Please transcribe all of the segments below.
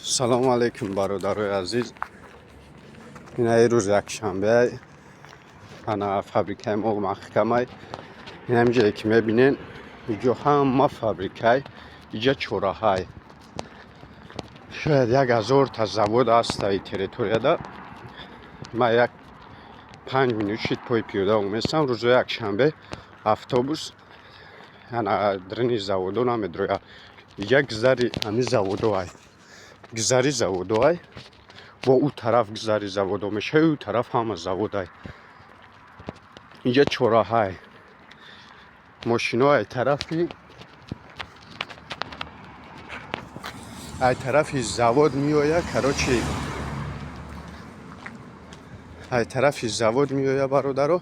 Салому алейкум, бародарои азиз. Инаи рӯз якшанбе, ана фабрикаи мо маҳкамай. Инамҷое ки мебинен, иҷо ҳама фабрикай, иҷа чораҳай. Шояд 1000 та завод аст ай территорияда. Ма як 5 минут шид, пои пиёда оместам. Рӯзои якшанбе автобус ана дрини заводо намедроя. Иҷа гузари ҳами заводоай. Гузари заводоай. Бо ӯ тараф гузари заводо мешавад, ӯ тараф ҳама заводай. Инҷа чораҳай. Мошино ай тарафи завод меояд, короче, ай тарафи завод меояд, бародаро.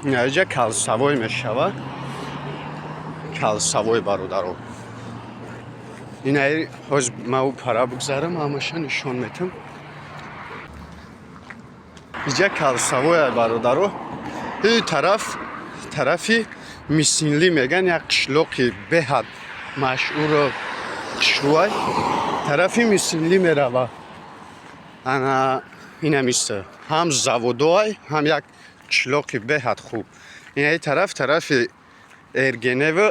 Инҷа кольцевой мешавад. Кольцевой, бародаро. Инаи ҳоз ма ӯ пара бигзарам, ҳамаша нишон метам. Иҷа кольцевой, бародаро. Ин тараф тарафи Мисинлӣ меган, як қишлоқи беҳад машҳуру қишлӯай. Тарафи Мисинлӣ мерава. Ана инамиста. Ҳам заводоай, ҳам як қишлоқи беҳад хуб. Инаи тараф тарафи Эргеневу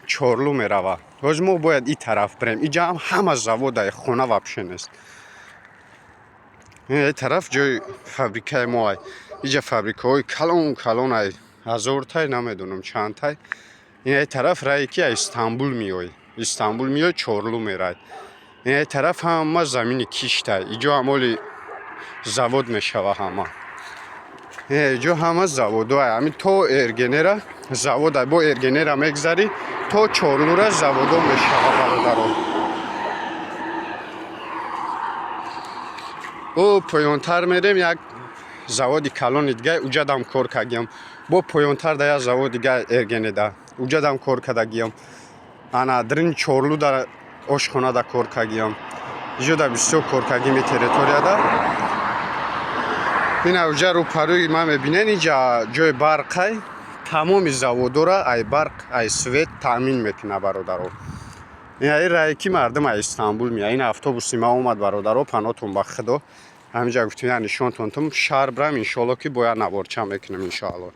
Чорлу мерава. Ҳоз мо бояд ин тараф бирем. Иҷа ҳам ҳама заводай, хона вообще нест. Инаи тараф ҷои фабрикаи моай. Иҷа фабрикаҳои калон калонай, ҳазортай, намедонам чандтай. Инаи тараф рае ки аз Истанбул меоӣ. Истанбул меои, Чорлу мерай. Инаи тараф ҳама замини киштай. Иҷо ҳам оли завод мешава ҳама. Иҷо ҳама заводоай. Ҳамин то Эргенера заводай. Бо Эргенера мегзарӣ, то Чорлура заводо мешава, бародаро. Ӯ поёнтар мерем, як заводи калони дига, уҷадам кор кардагиам. Бо поёнтар да як завод дига Эргенеда, уҷадам кор кардагиам. Ана дрини Чорлу да ошхонада кор кардагиам. Иҷода бисёр кор кардагим и территорияда. Ина уҷа рӯпарӯи ман мебинен, иҷа ҷои барқай. Тамоми заводора ай барқ, ай свет таъмин мекунад, бародаро. Инаи рае ки мардум ай Истанбул меяд. Ин автобуси ма омад, бародаро, панотон ба худо. Ҳаминҷа гуфтем, я нишонтон тум, шаҳр бирам, иншоалло, ки бояд наворча мекунем, иншоалло.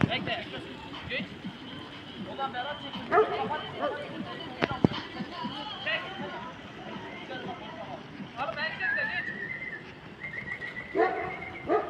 Bekle. Geç. Oradan Berat çekin. Kapat. Çek. Oğlum erkek de geç. Geç, geç.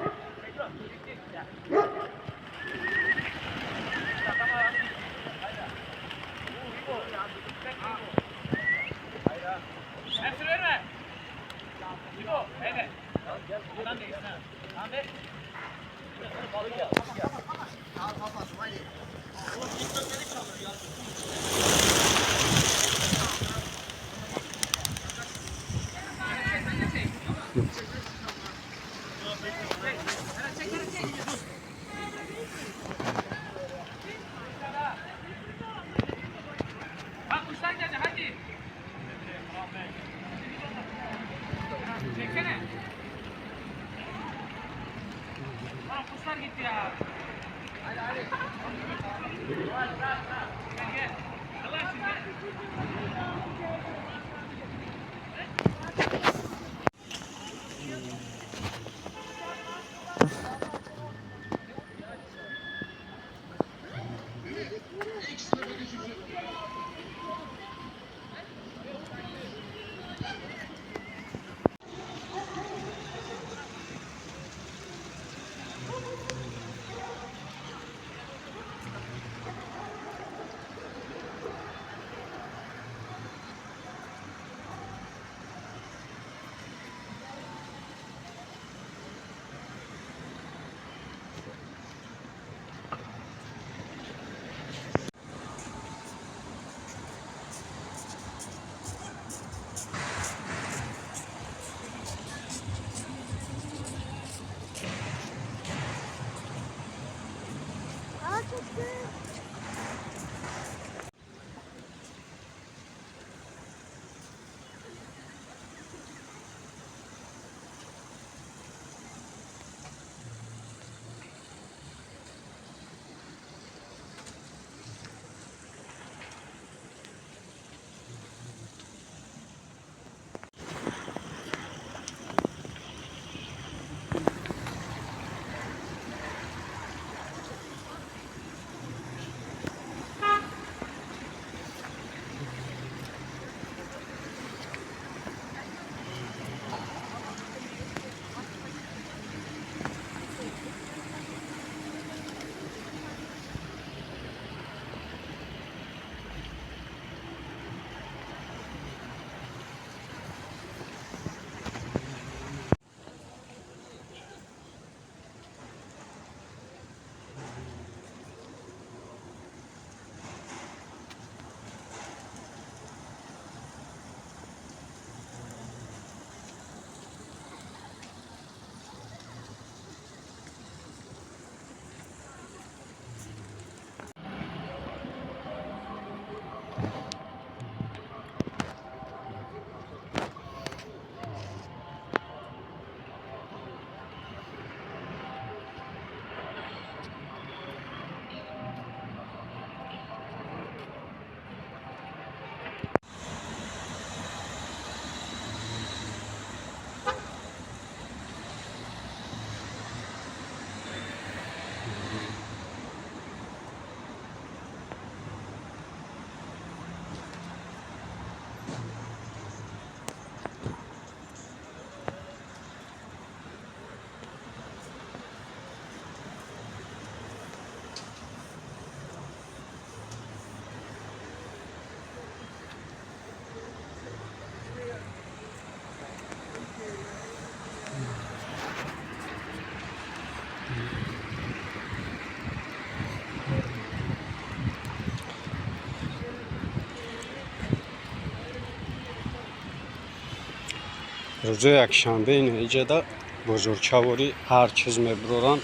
Рӯзои якшанбе ин иҷада бозорчаворӣ ҳар чиз мебуроранд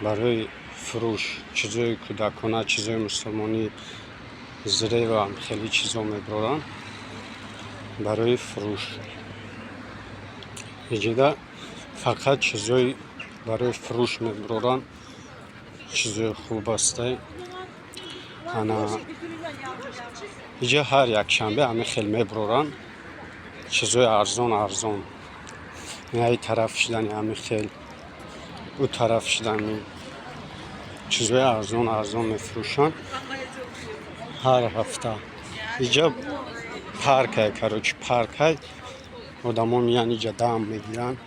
барои фурӯш, чизои кӯдакона, чизои мусулмонӣ, зрева хеле чизо мебуроранд барои фурӯш. Иҷода фақат чизои барои фурӯш мебуроранд, чизои хуб ҳастай. Ана иҷа ҳар якшанбе ҳамин хел мебуроранд чизои арзон арзон. Ин тараф шидани ҳамин хел, ӯ тараф шидани чизои арзон арзон мефурӯшанд ҳар ҳафта. Иҷа паркай, короче, паркай. Одамо меянд иҷа дам мегиранд.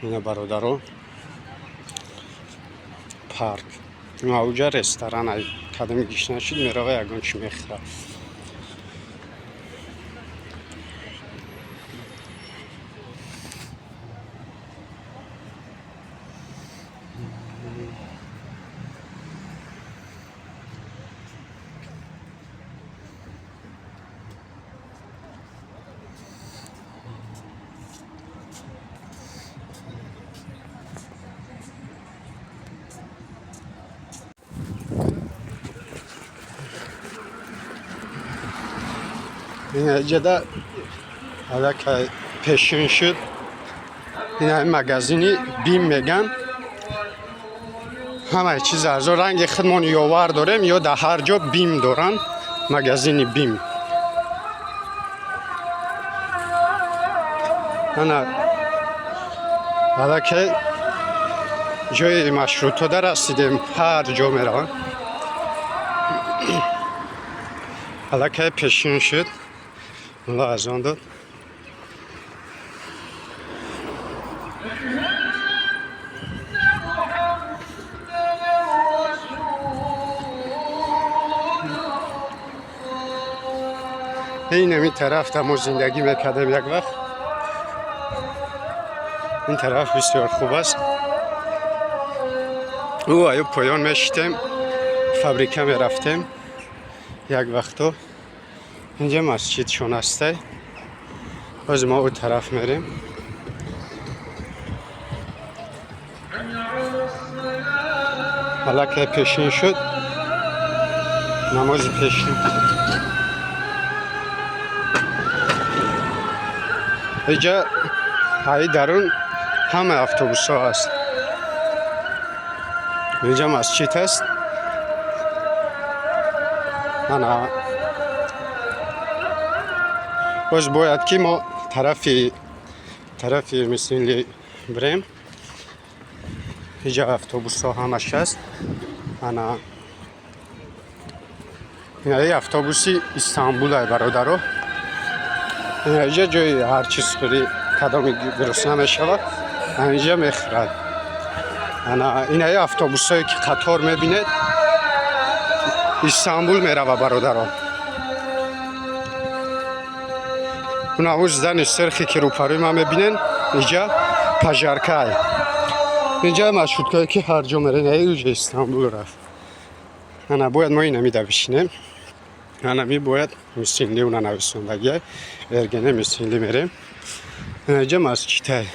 Ина бародаро, парк. Ауҷа ресторан, кадами гишна шуд, мерава ягон чӣ мехӯрад. Иҷада аллакай пешин шуд. Ина магазини Бим меган. Ҳамаи чиз арзон. Ранги худмон ёвар дорем, ё дар ҳар ҷо Бим доранд. Магазини Бим. Ана аллакай ҷои маршрутҳода расидем, ҳар ҷо мераванд. Аллакай пешин шуд. Мулло азон дод. Инами тараф мо зиндагӣ мекардем як вақт. Ин тараф бисёр хуб аст. Ӯ аю поён мешитем, фабрика мерафтем як вақто. Инҷа масҷидшон ҳастай. Боз мо ӯ тараф мерем. Аллакай пешин шуд. Намози пешин. Иҷа ҳаи дарун ҳама автобусҳо ҳаст. Инҷа масҷид ҳаст. Ана боз бояд ки мо тарафи Мисинли бирем. Иҷа автобусҳо ҳамаш ҳаст. Ана инаи автобуси Истанбулай, бародаро. Иҷа ҷои ҳар чиз хӯрӣ, кадоми гурусна мешавад, инҷа мехӯрад. Ана инаи автобусҳое ки қатор мебинед, Истанбул мерава, бародаро. Унаву здани сирхе ки рӯпарӯи ман мебинен, иҷа пожаркай. Инҷа маршруткае ки ҳар ҷо мерен, уҷа Истанбул рафт. Ана бояд мо инамида бишинем. Анами бояд Мисинли уна нависондагиай. Эргене Мисинли мерем. Инҷа масҷидай.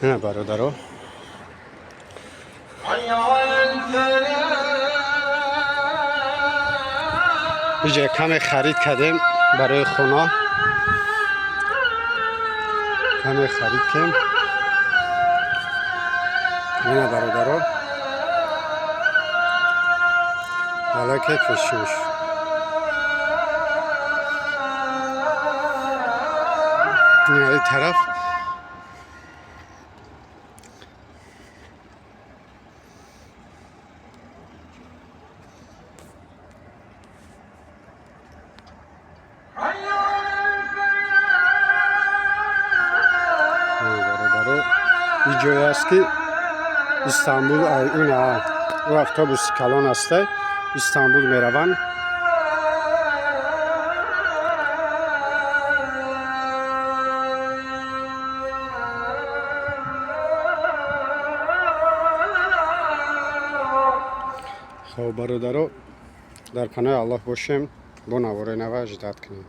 Ина бародаро. Иҷа каме харид кардем барои хона. Каме харид кардем. Ина бародаро. Аллакай пешин шуд. Ин тараф бародаро, ин ҷое аст ки Истанбул, ин ӯ автобуси калон ҳастай, Истанбул мераванд. Хоб, бародаро, дар паноҳи Аллоҳ бошем, бо навораи нава ждать кунем.